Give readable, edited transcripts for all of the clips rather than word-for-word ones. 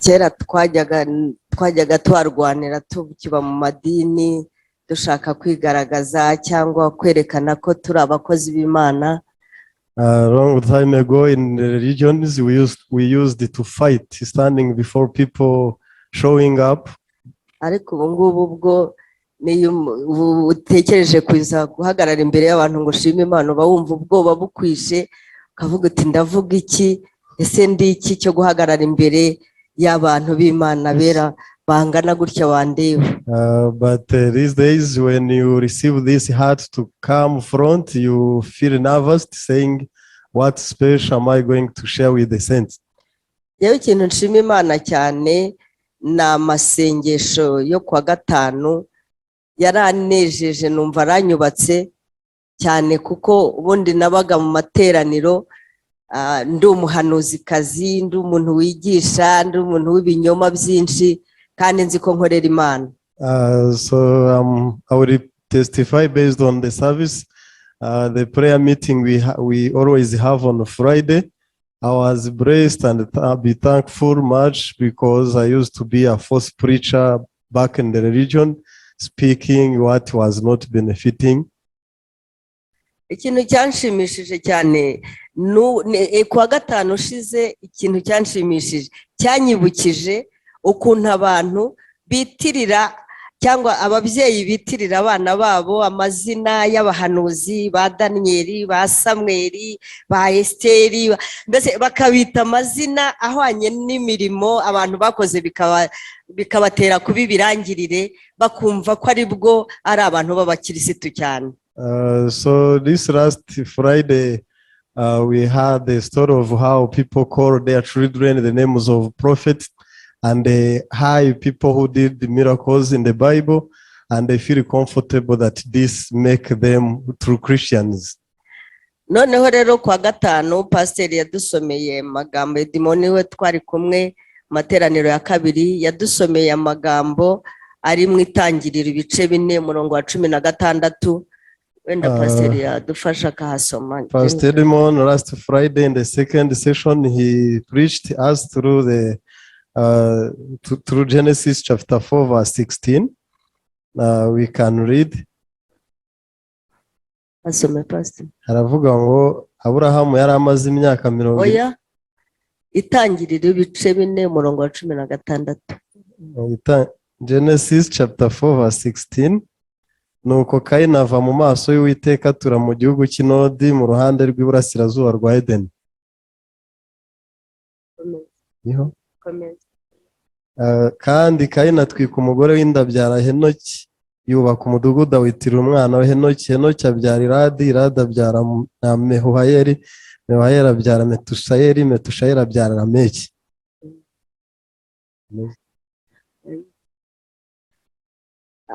Kera twajyaga tuharwanira tukiba mu madini, dushaka kwigaragaza cyangwa kwerekana ko turi abakozi b'Imana. A long time ago in the religions, we used to fight, standing before people, showing up. Ariko ubu ngubu bwo niyo ubu utekereje kuza guhagarara imbere y'abantu ngo ushime Imana, uba wumva ubwoba bukwishe, ukavuga uti: "Ndavuga iki? Ese ndi iki cyo guhagarara imbere y'abantu b'Imana bera bangana gutya bandeba?" But these days, when you receive this heart to come front, you feel nervous, saying, "What special am I going to share with the saints?" Yewe, ikintu nshima Imana cyane ni amasengesho yo kuwa gatanu. Yaranejeje, numva aranyubatse cyane, kuko ubundi nabaga mu materaniro ndi umuhanuzikazi, ndi umuntu wigisha, ndi umuntu w'ibinyoma byinshi, kandi nzi ko nkorera Imana. So I will testify based on the service, the prayer meeting we always have on Friday. I was blessed and be thankful much because I used to be a false preacher back in the religion, speaking what was not benefiting. Ikintu cyanshimishije cyane kuwa gatanu ushize, ikintu cyanshimishije cyanyibukije ukuntu abantu bitirira cyangwa ababyeyi bitirira abana babo amazina y'abahanuzi, ba Daniyeli, ba Samweli, ba Esiteri, mbese bakabita amazina ahwanye n'imirimo abantu bakoze, bikabatera kuba ibirangirire, bakumva ko ari bwo ari abantu b'abakirisitu cyane. So this last Friday, we had the story of how people call their children the names of prophets and the high people who did the miracles in the Bible, and they feel comfortable that this make them true Christians. Noneho rero kuwa gatanu pasiteri yadusomeye amagambo. Edimoni we twari kumwe mu materaniro ya kabiri, yadusomeye amagambo ari mu Itangiriro ibice 4, umurongo wa 16. Wenda pasiteri yadufasha akahasoma. Pastor Edmond, last Friday in the second session, he preached us through Genesis chapter 4, verse 16. We can read. Asome, pasiteri. Haravuga ngo Aburahamu yari amaze imyaka 40. Oya, Itangiriro ibice 4, umurongo wa 16. Genesis chapter 4 verse 16. Nuko Kayini ava mu maso y'Uwiteka, atura mu gihugu cy'i Nodi, mu ruhande rw'iburasirazuba rwa Edeni. Niho. Kandi Kayini atwika umugore w'inda, abyara Henoki, yubaka umudugudu awitirira umwana we Henoki. Henoki abyara Iradi, Iradi abyara na Mehuhayeli, Mehuhayeli abyara Metushayeli, Metushayeli abyara Lameki.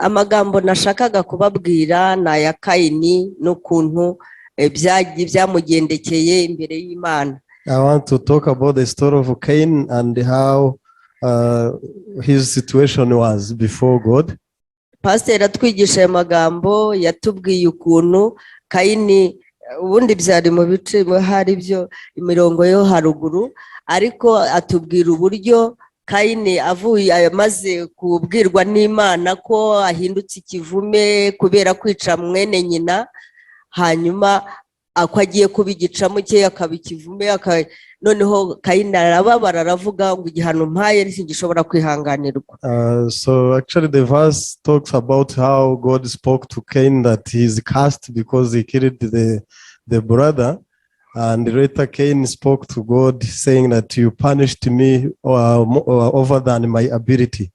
Amagambo nashakaga kubabwira ni aya Kayini n'ukuntu byamugendekeye imbere y'Imana. I want to talk about the story of Cain and how his situation was before God. Pasiteri atwigisha ayo magambo, yatubwiye ukuntu Kayini, ubundi byari mu bice hari byo imirongo yo haruguru, ariko atubwira uburyo Kayini avuye amaze kubwirwa n'Imana ko ahindutse ikivume kubera kwica mwene nyina, hanyuma ko agiye kuba igicamuke, akaba ikivume, noneho Kayini arababara, aravuga ngo: "Igihano mpaye ntigishobora kwihanganirwa." So actually the verse talks about how God spoke to Cain that he is cursed because he killed the brother. And later Cain spoke to God saying that you punished me over than my ability.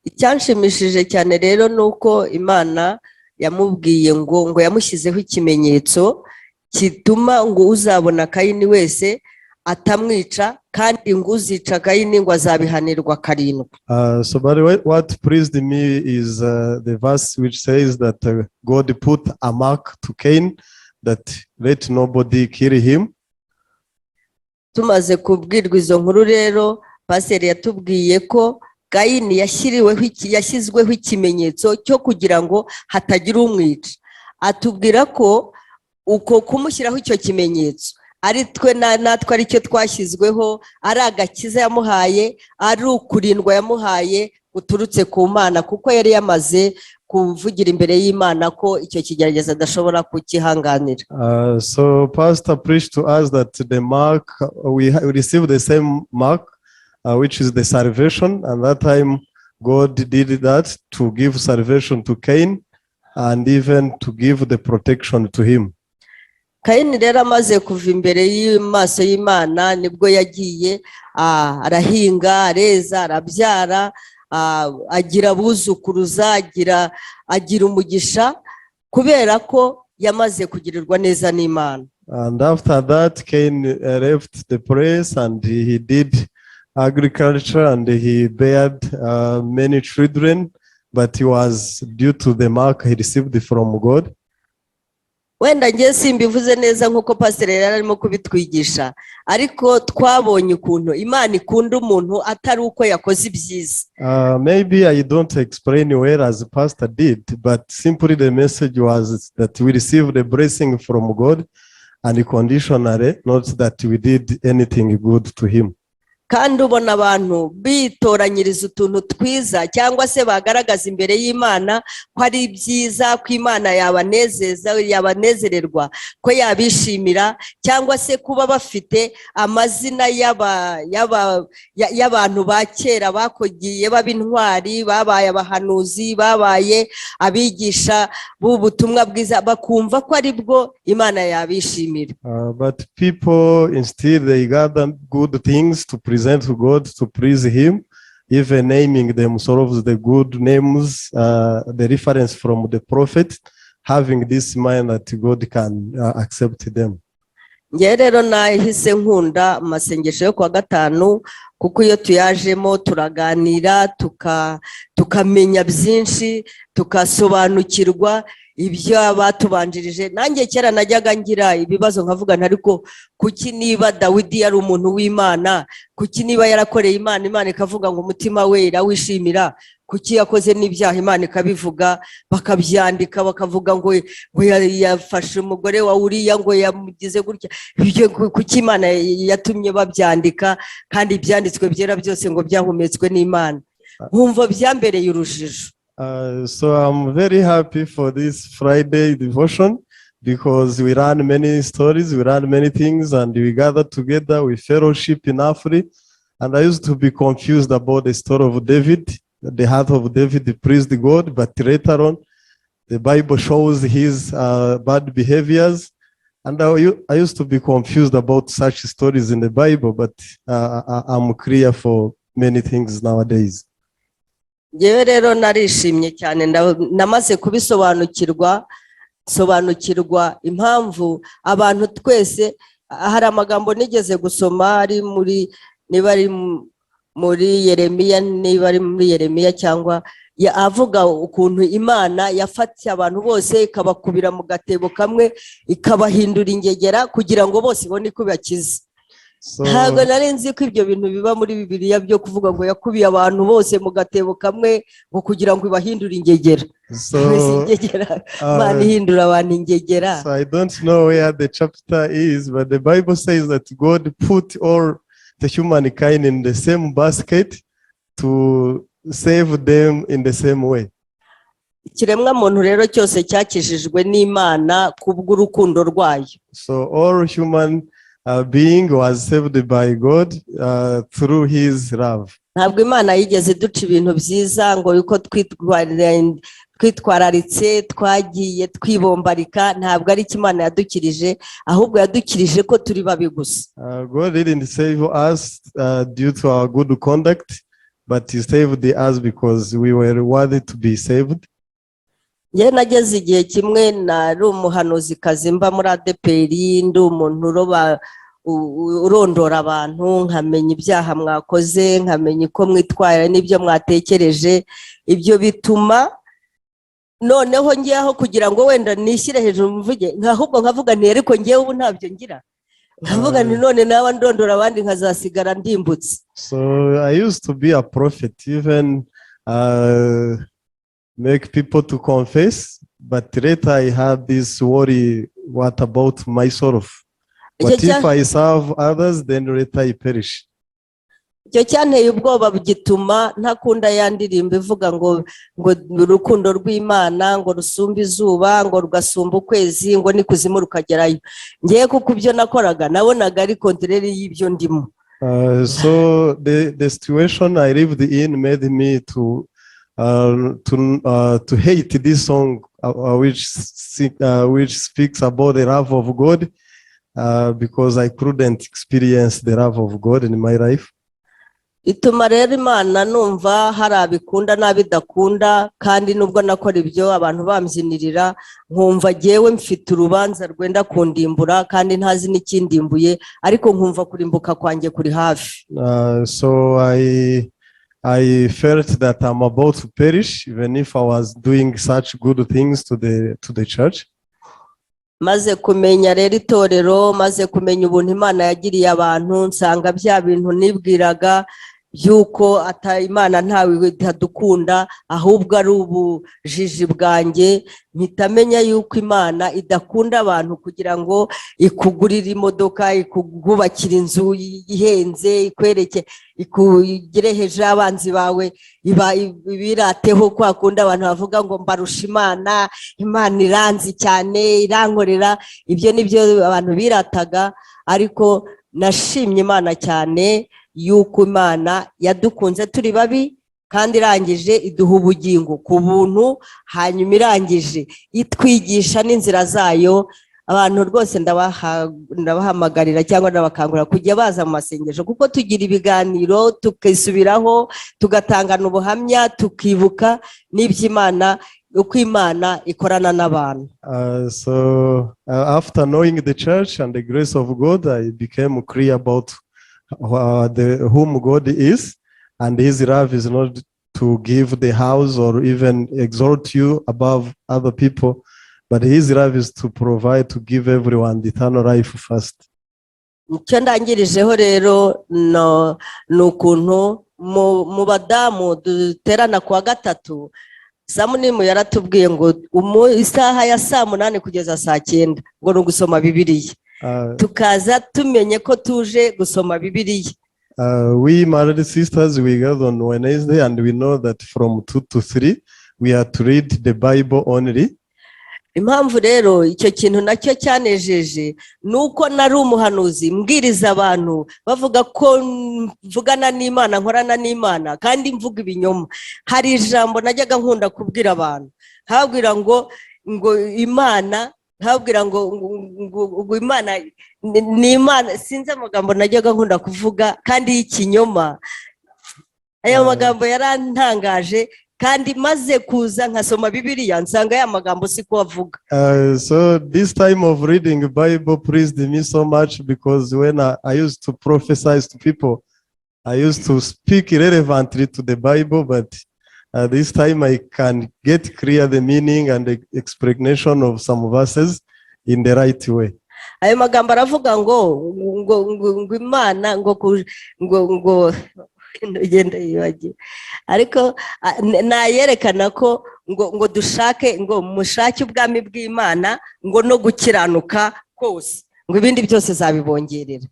Icyanshimishije cyane rero ni uko Imana yamubwiye ngo yamushyizeho ikimenyetso gituma ngo uzabona Kayini wese atamwica, kandi ngo uzica Kayini ngo azabihanirwa karindwi. So but what pleased me is the verse which says that God put a mark to Cain that let nobody kill him. Tumaze kubwirwa izo nkuru rero, pasiteri yatubwiye ko Kayini yashyizweho ikimenyetso cyo kugira ngo hatagira umwica. Atubwira ko uko kumushyiraho icyo kimenyetso Ari twe natwe aricyo twashyizweho, ari agakiza yamuhaye, ari ukurindwa yamuhaye guturutse ku Mana, kuko yari yamaze kuvugira imbere y'Imana ko icyo kigeragezo adashobora kukihanganira. So Pastor preached to us that the mark, we received the same mark, which is the salvation. And that time God did that to give salvation to Cain and even to give the protection to him. Kayini rero amaze kuva imbere y'amaso y'Imana, nibwo yagiye arahinga, areza, arabyara, agira abuzukuruza, agira umugisha kubera ko yamaze kugirirwa neza n'Imana. And after that, Cain left the place and he did agriculture and he bared many children, but he was due to the mark he received from God. Wenda ngiye simbivuze neza nk'uko pasiteri yari arimo kubitwigisha, ariko twabonye ukuntu Imana ikunda umuntu atari uko yakoze ibyiza. Maybe I don't explain well as the pastor did, but simply the message was that we received the blessing from God unconditionally, not that we did anything good to him. Kandi ubona abantu bitoranyiriza utuntu twiza cyangwa se bagaragaza imbere y'Imana ko ari byiza, ko Imana yabanezeza, yabanezererwa, ko yabishimira, cyangwa se kuba bafite amazina y'abantu ba kera bakogiye baba intwari, babaye abahanuzi, babaye abigisha b'ubutumwa bwiza, bakumva ko ari bwo Imana yabishimira. But people instead, they gather good things to present to God to please Him, even naming themselves the good names, the reference from the prophet, having this mind that God can accept them. Ngewe rero nahise nkunda amasengesho yo kuwa gatanu, kuko iyo tuyajemo turaganira, tukamenya byinshi, tukasobanukirwa ibyo batubanjirije. Nanjye kera najyaga ngira ibibazo, nkavuga nti: "Ariko kuki niba Dawidi yari umuntu w'Imana, kuki niba yarakoreye Imana, Imana ikavuga ngo umutima we irawishimira, kuki yakoze n'ibyaha Imana ikabivuga, bakabyandika, bakavuga ngo yafashe umugore wa Uriya, ngo yamugize gutya?" Ibyo kuki Imana yatumye babyandika, kandi ibyanditswe byera byose ngo byahumetswe n'Imana? Nkumva byambereye urujijo. So I'm very happy for this Friday devotion because we learn many stories, we learn many things, and we gather together, we fellowship in Afri. And I used to be confused about the story of David. The heart of David pleased God, but later on, the Bible shows his bad behaviors. And I used to be confused about such stories in the Bible, but I'm clear for many things nowadays. Ngewe rero narishimye cyane, namaze kubisobanukirwa, sobanukirwa impamvu abantu twese. Hari amagambo nigeze gusoma ari muri, niba ari muri Yeremiya, niba ari muri Yeremiya cyangwa avuga ukuntu Imana yafatiye abantu bose ikabakubira mu gatebo kamwe, ikabahindura ingegera kugira ngo bose ibone uko ibakiza. So, Ntabwo nari nzi ko ibyo bintu biba muri Bibiliya byo kuvuga ngo yakubiye abantu bose mu gatebo kamwe ngo kugira ngo ibahindure ingegera. So, Mbese ingegera, Imana ihindura abantu ingegera? So I don't know where the chapter is, but the Bible says that God put all the humankind in the same basket to save them in the same way. Ikiremwa muntu rero cyose cyakijijwe n'Imana kubw'urukundo rwayo. So all human being was saved by God through his love. Ntabwo Imana yigeze duca ibintu byiza ngo yuko twitwararitse, twagiye twibombarika. Ntabwo ari cyo Imana yadukirije, ahubwo yadukirije ko turi babi gusa. God didn't save us due to our good conduct, but he saved us because we were worthy to be saved. Njyewe nageze igihe kimwe, nari umuhanuzikazi, mba muri ADEPR, ndi umuntu uroba urondora abantu, nkamenya ibyaha mwakoze, nkamenya uko mwitwara n'ibyo mwatekereje. Ibyo bituma noneho ngeho kugira ngo wenda nishyire hejuru mvuge, ahubwo nkavuga nti: "Ariko ngewe ubu ntabyo ngira." Nkavuga nti: "None naba ndondora abandi nkazasigara ndimbutse." So I used to be a prophet, even make people to confess, but later I had this worry, what about myself? Icyo But if I serve others, then later I perish. Icyo cyanteye ubwoba, gituma ntakunda ya ndirimbo ivuga ngo urukundo rw'Imana ngo rusumba izuba, ngo rugasumba ukwezi, ngo n'ikuzimu rukagerayo. Ngewe kuko ibyo nakoraga nabonaga ari contraire y'ibyo ndimo. So the situation I lived in made me to hate this song, which speaks about the love of God, because I couldn't experience the love of God in my life. Ituma rero Imana numva hari abikunda n'abidakunda, kandi nubwo nakora ibyo abantu bambyinirira, nkumva jyewe mfite urubanza rwenda kundimbura kandi ntazi n'ikindimbuye, ariko nkumva kurimbuka kwanjye kuri hafi. So I felt that I'm about to perish, even if I was doing such good things to the church. Maze kumenya rero itorero, maze kumenya ubuntu Imana yagiriye abantu, nsanga bya bintu nibwiraga by'uko Imana ntawe itadukunda ahubwo ari ubujiji bwanjye. Mpita menya yuko Imana idakunda abantu kugira ngo ikugurire imodoka, ikubakire inzu ihenze, ikwereke, ikugire hejuru y'abanzi bawe, iba ibirateho kwa kundi abantu bavuga ngo mbarusha Imana, Imana iranzi cyane, irankorera. Ibyo ni byo abantu birataga, ariko nashimye Imana cyane yuko Imana yadukunze turi babi, kandi irangije iduha ubugingo ku buntu, hanyuma irangije itwigisha n'inzira zayo. Abantu rwose ndabahamagarira cyangwa ndabakangurira kujya baza mu masengesho, kuko tugira ibiganiro, tukisubiraho, tugatangana ubuhamya, tukibuka n'iby'Imana, uko Imana ikorana n'abantu. So after knowing the church and the grace of God, I became clear about whom God is, and His love is not to give the house or even exalt you above other people, but His love is to provide, to give everyone the eternal life first. Icyo ndangirijeho rero ni ukuntu mu badamu duterana ku wa gatatu, Samunimu yaratubwiye ngo isaha ya saa 8 kugeza saa 9 ngo ni ugusoma Bibiliya, tukaza tumenye ko tuje gusoma Bibiliya. We married sisters, we gather on Wednesday, and we know that from 2 to 3, we are to read the Bible only. Impamvu rero icyo kintu nacyo cyanejeje ni uko nari umuhanuzi, mbwiriza abantu bavuga ko mvugana n'Imana, nkorana n'Imana, kandi mvuga ibinyoma. Hari ijambo najyaga nkunda kubwira abantu, nkababwira ngo Imana, nkababwira ngo Imana ni Imana. Sinzi amagambo najyaga nkunda kuvuga kandi y'ikinyoma. Aya magambo yarantangaje, kandi maze kuza nkasoma Bibiliya nsanga ya magambo siko avuga. So this time of reading Bible pleased me so much because when I used to prophesy to people, I used to speak irrelevantly to the Bible, but this time I can get clear the meaning and the explanation of some verses in the right way. Ayo magambo aravuga ngo Imana ngo ku- ngo ngo ngenda yibagiwe, ariko nayerekana ko ngo dushake, ngo mushake ubwami bw'Imana ngo no gukiranuka kose, ngo ibindi byose zabibongerera.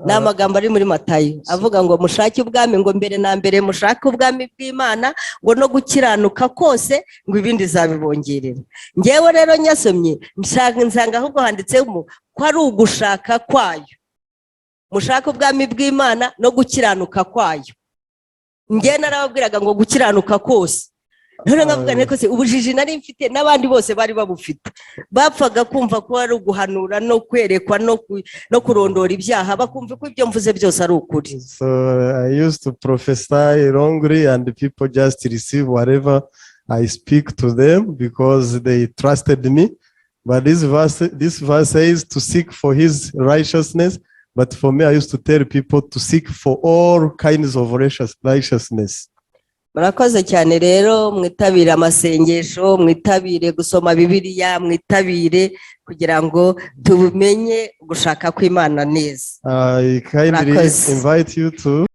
Ni amagambo ari muri Matayo avuga ngo mushake ubwami, ngo mbere na mbere mushake ubwami bw'Imana ngo no gukiranuka kose, ngo ibindi zabibongerera. Ngewe rero nyasomye nsanga ahubwo handitsemo ko ari ugushaka kwayo, mushake ubwami bw'Imana no gukiranuka kwayo. Ngewe narababwiraga ngo gukiranuka kose. None nkavuga nti se ubujiji nari mfite n'abandi bose bari babufite, bapfaga kumva ko ari uguhanura no kwerekwa no kurondora ibyaha, bakumva ko ibyo mvuze byose ari ukuri. So I used to prophesy wrongly, and the people just receive whatever I speak to them because they trusted me. But this verse says to seek for His righteousness. But for me, I used to tell people to seek for all kinds of righteousness. Murakoze cyane rero. Mwitabire amasengesho, mwitabire gusoma Bibiliya, mwitabire kugira ngo tumenye gushaka kw'Imana neza. I kindly Murakoze. Invite you to